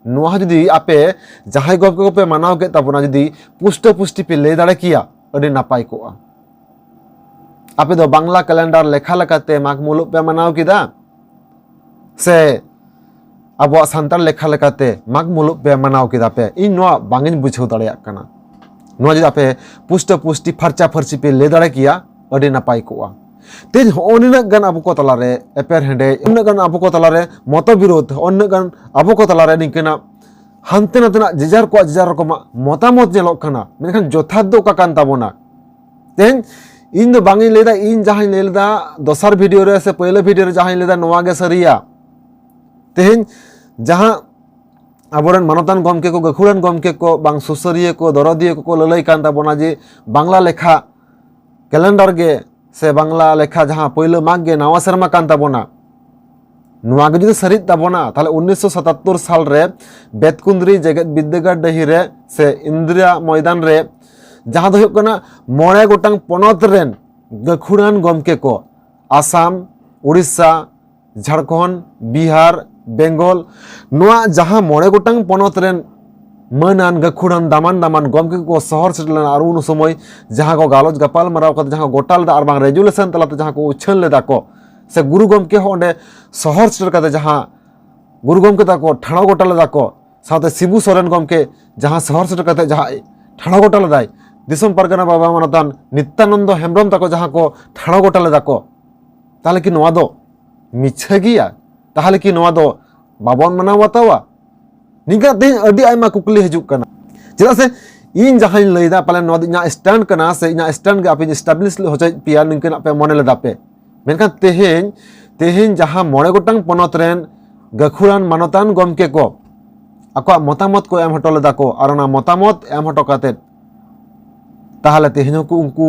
ᱱᱚᱣᱟ ᱡᱩᱫᱤ ᱟᱯᱮ ᱡᱟᱦᱟᱸᱭ ᱜᱚᱢᱠᱮ ᱠᱚᱯᱮ ᱢᱟᱱᱟᱣ ᱠᱮᱫ ᱛᱟᱵᱚᱱᱟ, ᱡᱩᱫᱤ ᱯᱩᱥᱴᱟᱹ ᱯᱩᱥᱴᱤ ᱯᱮ ᱞᱟᱹᱭ ᱫᱟᱲᱮ ᱠᱮᱭᱟ, ᱟᱹᱰᱤ ᱱᱟᱯᱟᱭ ᱠᱚᱜᱼᱟ᱾ ᱟᱯᱮ ᱫᱚ ᱵᱟᱝᱞᱟ ᱠᱮᱞᱮᱱᱰᱟᱨ ᱞᱮᱠᱷᱟ ᱞᱮᱠᱟᱛᱮ ᱢᱟᱜᱽ ᱢᱩᱞᱩᱜ ᱯᱮ ᱢᱟᱱᱟᱣ ᱠᱮᱫᱟ, ᱥᱮ ᱟᱵᱚᱣᱟᱜ ᱥᱟᱱᱛᱟᱲ ᱞᱮᱠᱷᱟ ᱞᱮᱠᱟᱛᱮ ᱢᱟᱜᱽ ᱢᱩᱞᱩᱜ ᱯᱮ ᱢᱟᱱᱟᱣ ᱠᱮᱫᱟ ᱯᱮ? ᱤᱧ ᱱᱚᱣᱟ ᱵᱟᱝ ᱤᱧ ᱵᱩᱡᱷᱟᱹᱣ ᱫᱟᱲᱮᱭᱟᱜ ᱠᱟᱱᱟ᱾ ᱱᱚᱣᱟ ᱡᱩᱫᱤ ᱟᱯᱮ ᱯᱩᱥᱴᱟᱹ ᱯᱩᱥᱴᱤ ᱯᱷᱟᱨᱪᱟ ᱯᱷᱟᱹᱨᱪᱤ ᱯᱮ ᱞᱟᱹᱭ ᱫᱟᱲᱮ ᱠᱮᱭᱟ, ᱟᱹᱰᱤ ᱱᱟᱯᱟᱭ ᱠᱚᱜᱼᱟ᱾ ᱛᱮᱦᱮᱧ ᱦᱚᱸᱜᱼᱚ ᱱᱤᱱᱟᱹᱜ ᱜᱟᱱ ᱟᱵᱚ ᱠᱚ ᱛᱟᱞᱟᱨᱮ ᱮᱯᱮᱨ ᱦᱮᱸᱰᱮᱡ, ᱩᱱᱟᱹᱜ ᱜᱟᱱ ᱟᱵᱚ ᱠᱚ ᱛᱟᱞᱟᱨᱮ ᱢᱚᱛᱚᱵᱤᱨᱳᱫᱷ, ᱦᱚᱸᱜᱼᱚ ᱱᱤᱱᱟᱹᱜ ᱜᱟᱱ ᱟᱵᱚ ᱠᱚ ᱛᱟᱞᱟᱨᱮ ᱱᱤᱝᱠᱟᱹᱱᱟᱜ ᱦᱟᱱᱛᱮ ᱱᱟᱛᱮᱱᱟᱜ ᱡᱮᱡᱟᱨ ᱠᱚᱣᱟᱜ ᱡᱮᱡᱟᱨ ᱨᱚᱠᱚᱢᱟᱜ ᱢᱚᱛᱟᱢᱚᱛ ᱧᱮᱞᱚᱜ ᱠᱟᱱᱟ, ᱢᱮᱱᱠᱷᱟᱱ ᱡᱚᱛᱷᱟᱛ ᱫᱚ ᱚᱠᱟ ᱠᱟᱱ ᱛᱟᱵᱚᱱᱟ? ᱛᱮᱦᱮᱧ ᱤᱧ ᱫᱚ ᱵᱟᱝ ᱤᱧ ᱞᱟᱹᱭᱫᱟ, ᱤᱧ ᱡᱟᱦᱟᱸᱧ ᱞᱟᱹᱭ ᱞᱮᱫᱟ ᱫᱚᱥᱟᱨ ᱵᱷᱤᱰᱤᱭᱳ ᱨᱮ ᱥᱮ ᱯᱳᱭᱞᱳ ᱵᱷᱤᱰᱤᱭᱳ ᱨᱮ ᱡᱟᱦᱟᱸᱧ ᱞᱟᱹᱭᱫᱟ ᱱᱚᱣᱟ ᱜᱮ ᱥᱟᱹᱨᱤᱭᱟ᱾ ᱛᱮᱦᱮᱧ ᱡᱟᱦᱟᱸ ᱟᱵᱚᱨᱮᱱ ᱢᱟᱱᱚᱛᱟᱱ ᱜᱚᱢᱠᱮ ᱠᱚ, ᱜᱟᱹᱠᱷᱩᱲᱟᱱ ᱜᱚᱢᱠᱮ ᱠᱚ, ᱵᱟᱝ ᱥᱩᱥᱟᱹᱨᱤᱭᱟᱹ ᱠᱚ, ᱫᱚᱨᱚᱫᱤᱭᱟᱹ ᱠᱚᱠᱚ ᱞᱟᱹᱞᱟᱹᱭ ᱠᱟᱱ ᱛᱟᱵᱚᱱᱟ ᱡᱮ ᱵᱟᱝᱞᱟ ᱞᱮᱠᱷᱟ ᱠᱮᱞᱮᱱᱰᱟᱨ ᱜᱮ ᱥᱮ ᱵᱟᱝᱞᱟ ᱞᱮᱠᱷᱟ ᱡᱟᱦᱟᱸ ᱯᱳᱭᱞᱳ ᱢᱟᱜᱽ ᱜᱮ ᱱᱟᱣᱟ ᱥᱮᱨᱢᱟ ᱠᱟᱱ ᱛᱟᱵᱚᱱᱟ, ᱱᱚᱣᱟ ᱜᱮ ᱡᱩᱫᱤ ᱥᱟᱹᱨᱤᱜ ᱛᱟᱵᱚᱱᱟ, ᱛᱟᱦᱞᱮ ᱩᱱᱤᱥᱥᱚ ᱥᱟᱛᱟᱛᱛᱳᱨ ᱥᱟᱞ ᱨᱮ ᱵᱮᱛᱠᱩᱸᱫᱽᱨᱤ ᱡᱮᱜᱮᱛ ᱵᱤᱫᱽᱫᱟᱹᱜᱟᱲ ᱰᱟᱹᱦᱤ ᱨᱮ ᱥᱮ ᱤᱱᱫᱤᱨᱟ ᱢᱚᱭᱫᱟᱱ ᱨᱮ, ᱡᱟᱦᱟᱸ ᱫᱚ ᱦᱩᱭᱩᱜ ᱠᱟᱱᱟ ᱢᱚᱬᱮ ᱜᱚᱴᱟᱝ ᱯᱚᱱᱚᱛ ᱨᱮᱱ ᱜᱟᱹᱠᱷᱩᱲᱟᱱ ᱜᱚᱢᱠᱮ ᱠᱚ, ᱟᱥᱟᱢ, ᱩᱲᱤᱥᱥᱟ, ᱡᱷᱟᱲᱠᱷᱚᱸᱰ, ᱵᱤᱦᱟᱨ, ᱵᱮᱝᱜᱚᱞ, ᱱᱚᱣᱟ ᱡᱟᱦᱟᱸ ᱢᱚᱬᱮ ᱜᱚᱴᱟᱝ ᱯᱚᱱᱚᱛ ᱨᱮᱱ ᱢᱟᱹᱱᱟᱱ ᱜᱟᱹᱠᱷᱩᱲᱟᱱ ᱫᱟᱢᱟᱱ ᱫᱟᱢᱟᱱ ᱜᱚᱢᱠᱮ ᱠᱚᱠᱚ ᱥᱚᱦᱚᱨ ᱥᱮᱴᱮᱨ ᱞᱮᱱᱟ ᱟᱨ ᱩᱱ ᱥᱚᱢᱚᱭ ᱡᱟᱦᱟᱸ ᱠᱚ ᱜᱟᱞᱚᱪ ᱜᱟᱯᱟᱞ ᱢᱟᱨᱟᱣ ᱠᱟᱛᱮ ᱡᱟᱦᱟᱸ ᱠᱚ ᱜᱚᱴᱟ ᱞᱮᱫᱟ ᱟᱨ ᱵᱟᱝ ᱨᱮᱡᱩᱞᱮᱥᱚᱱ ᱛᱟᱞᱟᱛᱮ ᱡᱟᱦᱟᱸ ᱠᱚ ᱩᱪᱷᱟᱹᱱ ᱞᱮᱫᱟ ᱠᱚ, ᱥᱮ ᱜᱩᱨᱩ ᱜᱚᱢᱠᱮ ᱦᱚᱸ ᱚᱸᱰᱮ ᱥᱚᱦᱚᱨ ᱥᱮᱴᱮᱨ ᱠᱟᱛᱮ ᱡᱟᱦᱟᱸ ᱜᱩᱨᱩ ᱜᱚᱢᱠᱮ ᱛᱟᱠᱚ ᱴᱷᱟᱲᱚ ᱜᱚᱴᱟ ᱞᱮᱫᱟ ᱠᱚ, ᱥᱟᱶᱛᱮ ᱥᱤᱵᱩ ᱥᱚᱨᱮᱱ ᱜᱚᱢᱠᱮ ᱡᱟᱦᱟᱸ ᱥᱚᱦᱚᱨ ᱥᱮᱴᱮᱨ ᱠᱟᱛᱮ ᱡᱟᱦᱟᱸ ᱴᱷᱟᱲᱚ ᱜᱚᱴᱟ ᱞᱮᱫᱟᱭ, ᱫᱤᱥᱚᱢ ᱯᱟᱨᱜᱟᱱᱟ ᱵᱟᱵᱟ ᱢᱟᱱᱚᱛᱟᱱ ᱱᱤᱛᱭᱟᱱᱚᱱᱫᱚ ᱦᱮᱢᱵᱨᱚᱢ ᱛᱟᱠᱚ ᱡᱟᱦᱟᱸ ᱠᱚ ᱴᱷᱟᱲᱚ ᱜᱚᱴᱟ ᱞᱮᱫᱟ ᱠᱚ, ᱛᱟᱦᱚᱞᱮ ᱠᱤ ᱱᱚᱣᱟ ᱫᱚ ᱢᱤᱪᱷᱟᱹ ᱜᱮᱭᱟ? ᱛᱟᱦᱚᱞᱮ ᱠᱤ ᱱᱚᱣᱟ ᱫᱚ ᱵᱟᱵᱚᱱ ᱢᱟᱱᱟᱣ ᱵᱟᱛᱟᱣᱟ? ᱱᱤᱝᱠᱟᱹ ᱛᱮᱦᱮᱧ ᱟᱹᱰᱤ ᱟᱭᱢᱟ ᱠᱩᱠᱞᱤ ᱦᱤᱡᱩᱜ ᱠᱟᱱᱟ᱾ ᱪᱮᱫᱟᱜ ᱥᱮ ᱤᱧ ᱡᱟᱦᱟᱸᱧ ᱞᱟᱹᱭᱫᱟ, ᱯᱟᱞᱮᱱ ᱱᱚᱣᱟ ᱫᱚ ᱤᱧᱟᱹᱜ stand ᱠᱟᱱᱟ ᱥᱮ ᱤᱧᱟᱹᱜ stand ᱜᱮ ᱟᱯᱮᱧ establish ᱦᱚᱪᱚᱭᱮᱫ ᱯᱮᱭᱟ, ᱱᱤᱝᱠᱟᱹᱱᱟᱜ ᱯᱮ ᱢᱚᱱᱮ ᱞᱮᱫᱟ ᱯᱮ᱾ ᱢᱮᱱᱠᱷᱟᱱ ᱛᱮᱦᱮᱧ, ᱛᱮᱦᱮᱧ ᱡᱟᱦᱟᱸ ᱢᱚᱬᱮ ᱜᱚᱴᱟᱝ ᱯᱚᱱᱚᱛ ᱨᱮᱱ ᱜᱟᱹᱠᱷᱩᱲᱟᱱ ᱢᱟᱱᱚᱛᱟᱱ ᱜᱚᱢᱠᱮ ᱠᱚ ᱟᱠᱚᱣᱟᱜ ᱢᱚᱛᱟᱢᱚᱛ ᱠᱚ ᱮᱢ ᱦᱚᱴᱚ ᱞᱮᱫᱟ ᱠᱚ, ᱟᱨ ᱚᱱᱟ ᱢᱚᱛᱟᱢᱚᱛ ᱮᱢ ᱦᱚᱴᱚ ᱠᱟᱛᱮᱫ ᱛᱟᱦᱚᱞᱮ ᱛᱮᱦᱮᱧ ᱦᱚᱸᱠᱚ ᱩᱱᱠᱩ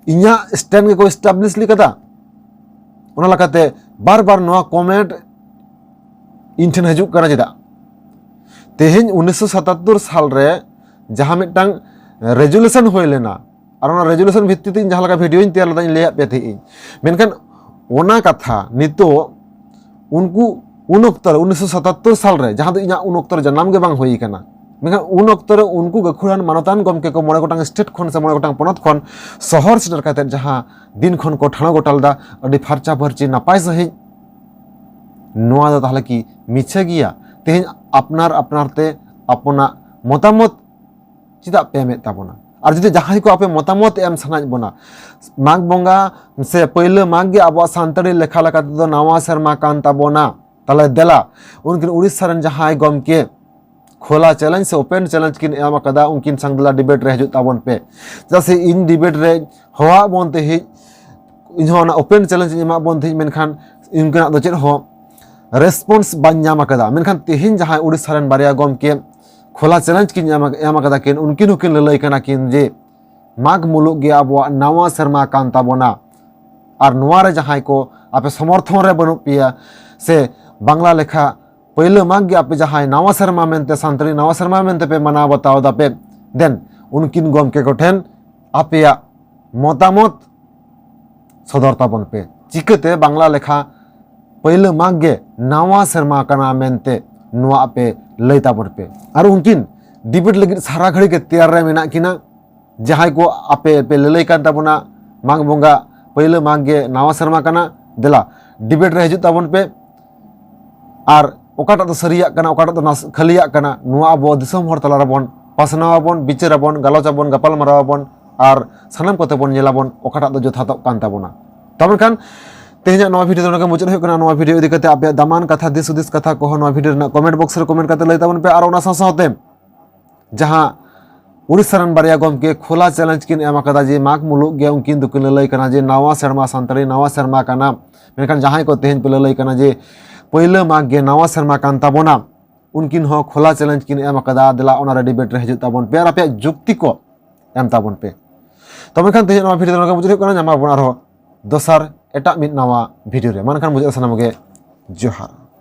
ᱤᱧᱟᱹᱜ stand ᱜᱮᱠᱚ establish ᱞᱮᱠᱟᱫᱟ᱾ ᱚᱱᱟ ᱞᱮᱠᱟᱛᱮ ᱵᱟᱨ ᱵᱟᱨ ᱱᱚᱣᱟ comment ᱤᱧ ᱴᱷᱮᱱ ᱦᱤᱡᱩᱜ ᱠᱟᱱᱟ ᱪᱮᱫᱟᱜ? ᱛᱮᱦᱮᱧ ᱩᱱᱤᱥᱥᱚ ᱥᱟᱛᱟᱛᱛᱳᱨ ᱥᱟᱞ ᱨᱮ ᱡᱟᱦᱟᱸ ᱢᱤᱫᱴᱟᱝ resolution ᱦᱩᱭ ᱞᱮᱱᱟ, ᱟᱨ ᱚᱱᱟ resolution ᱵᱷᱤᱛᱛᱤ ᱛᱮ ᱤᱧ ᱡᱟᱦᱟᱸ ᱞᱮᱠᱟ video ᱧ ᱛᱮᱭᱟᱨ ᱞᱮᱫᱟ, ᱤᱧ ᱞᱟᱹᱭᱟᱫ ᱯᱮ ᱛᱟᱦᱮᱸᱫ ᱤᱧ, ᱢᱮᱱᱠᱷᱟᱱ ᱚᱱᱟ ᱠᱟᱛᱷᱟ ᱱᱤᱛᱚᱜ ᱩᱱᱠᱩ ᱩᱱ ᱚᱠᱛᱚ ᱨᱮ ᱩᱱᱤᱥᱥᱚ ᱥᱟᱛᱟᱛᱛᱳᱨ ᱥᱟᱞ ᱨᱮ, ᱡᱟᱦᱟᱸ ᱫᱚ ᱤᱧᱟᱹᱜ ᱩᱱ ᱚᱠᱛᱚ ᱨᱮ ᱡᱟᱱᱟᱢ ᱜᱮ ᱵᱟᱝ ᱦᱩᱭ ᱟᱠᱟᱱᱟ, ᱢᱮᱱᱠᱷᱟᱱ ᱩᱱ ᱚᱠᱛᱚ ᱨᱮ ᱩᱱᱠᱩ ᱜᱟᱹᱠᱷᱩᱲᱟᱱ ᱢᱟᱱᱚᱛᱟᱱ ᱜᱚᱢᱠᱮ ᱠᱚ ᱢᱚᱬᱮ ᱜᱚᱴᱟᱝ ᱥᱴᱮᱴ ᱠᱷᱚᱱ ᱥᱮ ᱢᱚᱬᱮ ᱜᱚᱴᱟᱝ ᱯᱚᱱᱚᱛ ᱠᱷᱚᱱ ᱥᱚᱦᱚᱨ ᱥᱮᱴᱮᱨ ᱠᱟᱛᱮᱫ ᱡᱟᱦᱟᱸ ᱫᱤᱱ ᱠᱷᱚᱱ ᱠᱚ ᱴᱷᱟᱲᱚ ᱜᱚᱴᱟ ᱞᱮᱫᱟ ᱟᱹᱰᱤ ᱯᱷᱟᱨᱪᱟ ᱯᱷᱟᱹᱨᱪᱤ ᱱᱟᱯᱟᱭ ᱥᱟᱺᱦᱤᱡ, ᱱᱚᱣᱟ ᱫᱚ ᱛᱟᱦᱚᱞᱮ ᱠᱤ ᱢᱤᱪᱷᱟᱹ ᱜᱮᱭᱟ? ᱛᱮᱦᱮᱧ ᱟᱯᱱᱟᱨ ᱟᱯᱱᱟᱨ ᱛᱮ ᱟᱯᱚᱱᱟᱜ ᱢᱚᱛᱟᱢᱚᱛ ᱪᱮᱫᱟᱜ ᱯᱮ ᱮᱢᱮᱫ ᱛᱟᱵᱚᱱᱟ? ᱟᱨ ᱡᱩᱫᱤ ᱡᱟᱦᱟᱸᱭ ᱠᱚ ᱟᱯᱮ ᱢᱚᱛᱟᱢᱚᱛ ᱮᱢ ᱥᱟᱱᱟᱭᱮᱫ ᱵᱚᱱᱟ, ᱢᱟᱜᱽ ᱵᱚᱸᱜᱟ ᱥᱮ ᱯᱟᱹᱭᱞᱟᱹ ᱢᱟᱜᱽ ᱜᱮ ᱟᱵᱚᱣᱟᱜ ᱥᱟᱱᱛᱟᱲᱤ ᱞᱮᱠᱷᱟ ᱞᱮᱠᱟ ᱛᱮᱫᱚ ᱱᱟᱣᱟ ᱥᱮᱨᱢᱟ ᱠᱟᱱ ᱛᱟᱵᱚᱱᱟ, ᱛᱟᱦᱞᱮ ᱫᱮᱞᱟ ᱩᱱᱠᱤᱱ ᱩᱲᱤᱥᱥᱟ ᱨᱮᱱ ᱡᱟᱦᱟᱸᱭ ᱜᱚᱢᱠᱮ ᱠᱷᱳᱞᱟ ᱪᱮᱞᱮᱧᱡᱽ ᱥᱮ ᱳᱯᱮᱱ ᱪᱮᱞᱮᱧᱡᱽ ᱠᱤᱱ ᱮᱢ ᱟᱠᱟᱫᱟ, ᱩᱱᱠᱤᱱ ᱥᱟᱝ ᱫᱮᱞᱟ ᱰᱤᱵᱮᱴ ᱨᱮ ᱦᱤᱡᱩᱜ ᱛᱟᱵᱚᱱ ᱯᱮ᱾ ᱪᱮᱫᱟᱜ ᱥᱮ ᱤᱧ ᱰᱤᱵᱮᱴ ᱨᱮ ᱦᱚᱦᱚᱣᱟᱜ ᱵᱚᱱ ᱛᱮᱦᱮᱸᱡ, ᱤᱧ ᱦᱚᱸ ᱚᱱᱟ ᱳᱯᱮᱱ ᱪᱮᱞᱮᱧᱡᱽ ᱤᱧ ᱮᱢᱟᱜ ᱵᱚᱱ ᱛᱮᱦᱮᱸᱡ, ᱢᱮᱱᱠᱷᱟᱱ ᱩᱱᱠᱤᱱᱟᱜ ᱫᱚ ᱪᱮᱫ ᱦᱚᱸ ᱨᱮᱥᱯᱚᱱᱥ ᱵᱟᱹᱧ ᱧᱟᱢ ᱟᱠᱟᱫᱟ᱾ ᱢᱮᱱᱠᱷᱟᱱ ᱛᱮᱦᱮᱧ ᱡᱟᱦᱟᱸᱭ ᱩᱲᱤᱥᱥᱟ ᱨᱮᱱ ᱵᱟᱨᱭᱟ ᱜᱚᱢᱠᱮ ᱠᱷᱳᱞᱟ ᱪᱮᱞᱮᱧᱡᱽ ᱠᱤᱱ ᱮᱢ ᱮᱢ ᱟᱠᱟᱫᱟ ᱠᱤᱱ, ᱩᱱᱠᱤᱱ ᱦᱚᱸᱠᱤᱱ ᱞᱟᱹᱞᱟᱹᱭ ᱠᱟᱱᱟ ᱠᱤᱱ ᱡᱮ ᱢᱟᱜᱽ ᱢᱩᱞᱩᱜ ᱜᱮ ᱟᱵᱚᱣᱟᱜ ᱱᱟᱣᱟ ᱥᱮᱨᱢᱟ ᱠᱟᱱ ᱛᱟᱵᱚᱱᱟ᱾ ᱟᱨ ᱱᱚᱣᱟ ᱨᱮ ᱡᱟᱦᱟᱸᱭ ᱠᱚ ᱟᱯᱮ ᱥᱚᱢᱚᱨᱛᱷᱚᱱ ᱨᱮ ᱵᱟᱹᱱᱩᱜ ᱯᱮᱭᱟ ᱥᱮ ᱵᱟᱝᱞᱟ ᱞᱮᱠᱷᱟ ᱯᱟᱹᱭᱞᱟᱹ ᱢᱟᱜᱽ ᱜᱮ ᱟᱯᱮ ᱡᱟᱦᱟᱸᱭ ᱱᱟᱣᱟ ᱥᱮᱨᱢᱟ ᱢᱮᱱᱛᱮ, ᱥᱟᱱᱛᱟᱲᱤ ᱱᱟᱣᱟ ᱥᱮᱨᱢᱟ ᱢᱮᱱᱛᱮ ᱯᱮ ᱢᱟᱱᱟᱣ ᱵᱟᱛᱟᱣ ᱫᱟᱯᱮ, ᱫᱮᱱ ᱩᱱᱠᱤᱱ ᱜᱚᱢᱠᱮ ᱠᱚᱴᱷᱮᱱ ᱟᱯᱮᱭᱟᱜ ᱢᱚᱛᱟᱢᱚᱛ ᱥᱚᱫᱚᱨ ᱛᱟᱵᱚᱱ ᱯᱮ᱾ ᱪᱤᱠᱟᱹᱛᱮ ᱵᱟᱝᱞᱟ ᱞᱮᱠᱷᱟ ᱯᱟᱹᱭᱞᱟᱹ ᱢᱟᱜᱽ ᱜᱮ ᱱᱟᱣᱟ ᱥᱮᱨᱢᱟ ᱠᱟᱱᱟ ᱢᱮᱱᱛᱮ ᱱᱚᱣᱟ ᱟᱯᱮ ᱞᱟᱹᱭ ᱛᱟᱵᱚᱱ ᱯᱮ᱾ ᱟᱨ ᱩᱱᱠᱤᱱ ᱰᱤᱵᱮᱴ ᱞᱟᱹᱜᱤᱫ ᱥᱟᱨᱟ ᱜᱷᱟᱹᱲᱤ ᱜᱮ ᱛᱮᱭᱟᱨ ᱨᱮ ᱢᱮᱱᱟᱜ ᱠᱤᱱᱟ᱾ ᱡᱟᱦᱟᱸᱭ ᱠᱚ ᱟᱯᱮ ᱯᱮ ᱞᱟᱹᱞᱟᱹᱭ ᱠᱟᱱ ᱛᱟᱵᱚᱱᱟ ᱢᱟᱜᱽ ᱵᱚᱸᱜᱟ ᱯᱟᱹᱭᱞᱟᱹ ᱢᱟᱜᱽ ᱜᱮ ᱱᱟᱣᱟ ᱥᱮᱨᱢᱟ ᱠᱟᱱᱟ, ᱫᱮᱞᱟ ᱰᱤᱵᱮᱴ ᱨᱮ ᱦᱤᱡᱩᱜ ᱛᱟᱵᱚᱱ ᱯᱮ᱾ ᱟᱨ ᱚᱠᱟᱴᱟᱜ ᱫᱚ ᱥᱟᱹᱨᱤᱭᱟᱜ ᱠᱟᱱᱟ, ᱚᱠᱟᱴᱟᱜ ᱫᱚ ᱱᱟᱥ-, ᱠᱷᱟᱹᱞᱤᱭᱟᱜ ᱠᱟᱱᱟ, ᱱᱚᱣᱟ ᱟᱵᱚ ᱫᱤᱥᱚᱢ ᱦᱚᱲ ᱛᱟᱞᱟ ᱨᱮᱵᱚᱱ ᱯᱟᱥᱱᱟᱣ ᱟᱵᱚᱱ, ᱵᱤᱪᱟᱹᱨ ᱟᱵᱚᱱ, ᱜᱟᱞᱚᱪ ᱟᱵᱚᱱ, ᱜᱟᱯᱟᱞ ᱢᱟᱨᱟᱣ ᱟᱵᱚᱱ, ᱟᱨ ᱥᱟᱱᱟᱢ ᱠᱚᱛᱮ ᱵᱚᱱ ᱧᱮᱞᱟᱵᱚᱱ ᱚᱠᱟᱴᱟᱜ ᱫᱚ ᱡᱚᱛᱷᱟᱛᱚᱜ ᱠᱟᱱ ᱛᱟᱵᱚᱱᱟ᱾ ᱛᱚᱵᱮ ᱠᱷᱟᱱ ᱛᱮᱦᱮᱧᱟᱜ ᱱᱚᱣᱟ ᱵᱷᱤᱰᱤᱭᱳ ᱫᱚ ᱱᱚᱰᱮ ᱜᱮ ᱢᱩᱪᱟᱹᱫ ᱦᱩᱭᱩᱜ ᱠᱟᱱᱟ᱾ ᱱᱚᱣᱟ ᱵᱷᱤᱰᱤᱭᱳ ᱤᱫᱤ ᱠᱟᱛᱮ ᱟᱯᱮᱭᱟᱜ ᱫᱟᱢᱟᱱ ᱠᱟᱛᱷᱟ, ᱫᱤᱥ ᱦᱩᱫᱤᱥ ᱠᱟᱛᱷᱟ ᱠᱚᱦᱚᱸ ᱱᱚᱣᱟ ᱵᱷᱤᱰᱤᱭᱳ ᱨᱮᱱᱟᱜ ᱠᱚᱢᱮᱱᱴ ᱵᱚᱠᱥ ᱨᱮ ᱠᱚᱢᱮᱱᱴ ᱠᱟᱛᱮ ᱞᱟᱹᱭ ᱛᱟᱵᱚᱱ ᱯᱮ᱾ ᱟᱨ ᱚᱱᱟ ᱥᱟᱶ ᱥᱟᱶᱛᱮ ᱡᱟᱦᱟᱸ ᱩᱲᱤᱥᱥᱟ ᱨᱮᱱ ᱵᱟᱨᱭᱟ ᱜᱚᱢᱠᱮ ᱠᱷᱳᱞᱟ ᱪᱮᱞᱮᱧᱡᱽ ᱠᱤᱱ ᱮᱢ ᱟᱠᱟᱫᱟ ᱡᱮ ᱢᱟᱜᱽ ᱢᱩᱞᱩᱜ ᱜᱮ ᱩᱱᱠᱤᱱ ᱫᱚᱠᱤᱱ ᱞᱟᱹᱞᱟᱹᱭ ᱠᱟᱱᱟ ᱡᱮ ᱱᱟᱣᱟ ᱥᱮᱨᱢᱟ ᱥᱟᱱᱛᱟᱲᱤ ᱱᱟᱣᱟ ᱥᱮᱨᱢᱟ ᱠᱟᱱᱟ, ᱢᱮᱱᱠᱷᱟᱱ ᱡᱟᱦᱟᱸᱭ ᱠᱚ ᱛᱮᱦᱮᱧ ᱯᱮ ᱞᱟᱹᱞᱟᱹᱭ ᱠᱟᱱᱟ ᱡᱮ ᱯᱟᱹᱭᱞᱟᱹ ᱢᱟᱜᱽ ᱜᱮ ᱱᱟᱣᱟ ᱥᱮᱨᱢᱟ ᱠᱟᱱ ᱛᱟᱵᱚᱱᱟ, ᱩᱱᱠᱤᱱ ᱦᱚᱸ ᱠᱷᱳᱞᱟ ᱪᱮᱞᱮᱧᱡᱽ ᱠᱤᱱ ᱮᱢ ᱟᱠᱟᱫᱟ, ᱫᱮᱞᱟ ᱚᱱᱟ ᱨᱮ ᱰᱤᱵᱮᱴ ᱨᱮ ᱦᱤᱡᱩᱜ ᱛᱟᱵᱚᱱ ᱯᱮ ᱟᱨ ᱟᱯᱮᱭᱟᱜ ᱡᱩᱠᱛᱤ ᱠᱚ ᱮᱢ ᱛᱟᱵᱚᱱ ᱯᱮ᱾ ᱛᱚᱵᱮ ᱠᱷᱟᱱ ᱛᱮᱦᱮᱧ ᱱᱚᱣᱟ ᱵᱷᱤᱰᱤᱭᱳ ᱫᱚ ᱱᱚᱰᱮ ᱜᱮ ᱢᱩᱪᱟᱹᱫ ᱦᱩᱭᱩᱜ ᱠᱟᱱᱟ᱾ ᱧᱟᱢ ᱟᱵᱚᱱ ᱟᱨᱦᱚᱸ ᱫᱚᱥᱟᱨ ᱮᱴᱟᱜ ᱢᱤᱫ ᱱᱟᱣᱟ ᱵᱷᱤᱰᱤᱭᱳ ᱨᱮ᱾ ᱢᱟ ᱮᱱᱠᱷᱟᱱ ᱢᱩᱪᱟᱹᱫ ᱨᱮ ᱥᱟᱱᱟᱢ ᱜᱮ ᱡᱚᱦᱟᱨ᱾